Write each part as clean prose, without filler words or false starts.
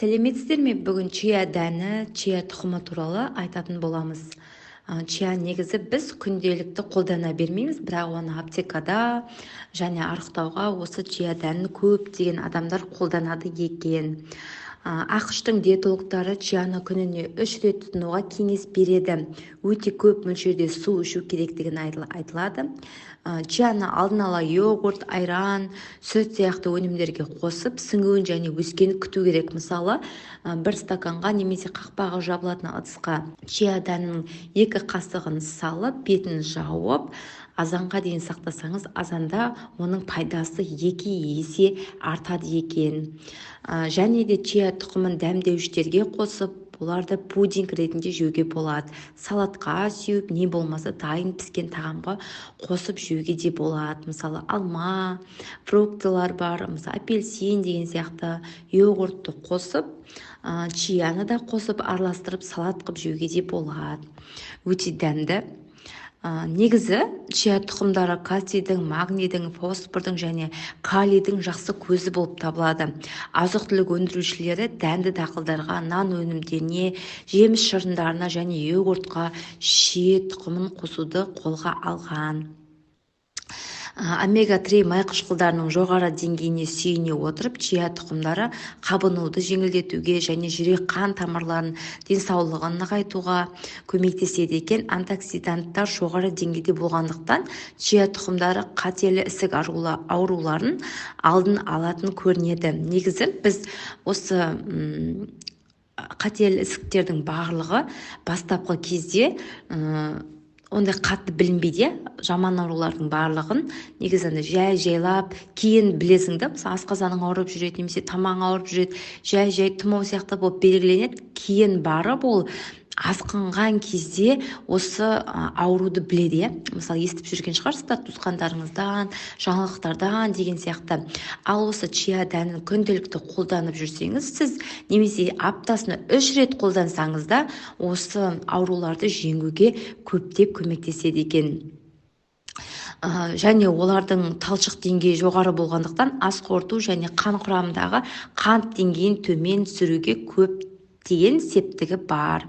Сәлеметсіздер ме? Бүгін чия дәні, чия тұқымы туралы айтатын боламыз. Чия негізі біз күнделікті қолдана бермейміз, бірақ оны аптекада және арықтауға осы чия дәнін көптеген адамдар қолданады екен. АҚШ-тың диетологтары чияны күніне 3 рет тұтынуға кеңес береді. Өте көп мөлшерде су ішу керектігін айтылады. Чияны алдын ала йогурт, айран, сүт сияқты өнімдерге қосып, сіңуін және өскенін күту керек. Мысалы, бір стаканға немесе қақпағы жабылатын ыдысқа чия дәнінің 2 қасығын салып, бетін жауып, азанға дейін сақтасаңыз, азанда оның пайдасы 2 есе артады екен. Және де чия тұқымын дәмдеуіштерге қосып, оларды пудинг ретінде жеуге болады. Салатқа сеуіп, не болмаса дайын піскен тағамға қосып жеуге де болады. Мысалы, алма, фруктылар бар, мысалы, апельсин деген сияқты йогуртты қосып, чияны да қосып, араластырып, салат қылып жеуге де болады. Өте дәмді. Негізі чия тұқымдары кальцийдің, магнийдің, фосфордың және калийдің жақсы көзі болып табылады. Азық-түлік өндірушілері дәнді дақылдарға, нан өнімдеріне, жеміс шырындарына және йогуртқа чия тұқымын қосуды қолға алған. Омега-3 май қышқылдарының жоғары деңгейіне сүйене отырып, чия тұқымдары қабынуды жеңілдетуге және жүрек қан тамырларының денсаулығын нығайтуға көмектеседі екен. Антиоксиданттар жоғары деңгейде болғандықтан, чия тұқымдары қатерлі ісік ауруларын алдын алатын көрінеді. Негізі біз осы қатерлі ісіктердің барлығы бастапқы кезде ондай қатты білінбейді, жаман аурулардың барлығын негізі андай жай-жайлап кейін білесің да. Мысалы, асқазаның ауырып жүреді немесе тамағың ауырып жүреді, жай-жай тұмау сияқты болып белгіленеді. Кейін барып ол асқынған кезде осы ауруды біледі, иә. Мысалы, естіп жүрген шығарсыздар туысқандарыңыздан, жаңалықтардан деген сияқты. Ал осы чия дәнін күнделікті қолданып жүрсеңіз, сіз немесе аптасына 3 рет қолдансаңыз да, осы ауруларды жеңуге көптеп көмектеседі екен. Және олардың талшық деңгейі жоғары болғандықтан, ас қорыту және қан құрамындағы қант деңгейін төмен түсіруге көптеген септігі бар.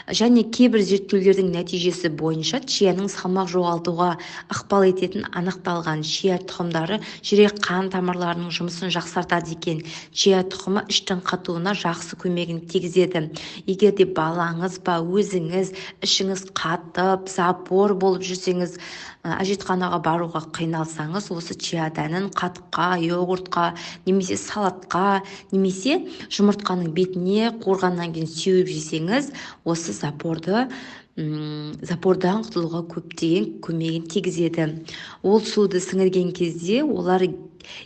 Және кейбір зерттеулердің нәтижесі бойынша чияның салмақ жоғалтуға ықпал ететін анықталған. Чия тұқымдары жүрек қан тамырларының жұмысын жақсартады екен. Чия тұқымы іштің қатуына жақсы көмегін тигізеді. Егер де балаңыз ба, өзіңіз ішіңіз қатып, запор болып жүрсеңіз, әжетханаға баруға қиналсаңыз, осы чия дәнін қатыққа, йогуртқа немесе салатқа, немесе жұмыртқаның бетіне қуырғаннан кейін сеуіп жесеңіз, осы запордан құтылуға көптеген көмегін тигізеді. Ол суды сіңірген кезде олар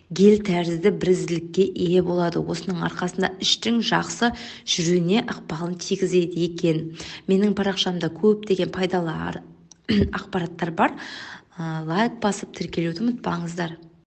гель тәрізді бірізділікке ие болады. Осының арқасында іштің жақсы жүруіне ықпалын тигізеді екен. Менің парақшамда көптеген пайдалы ақпараттар бар. Лайк басып тіркелуді ұмытпаңыздар.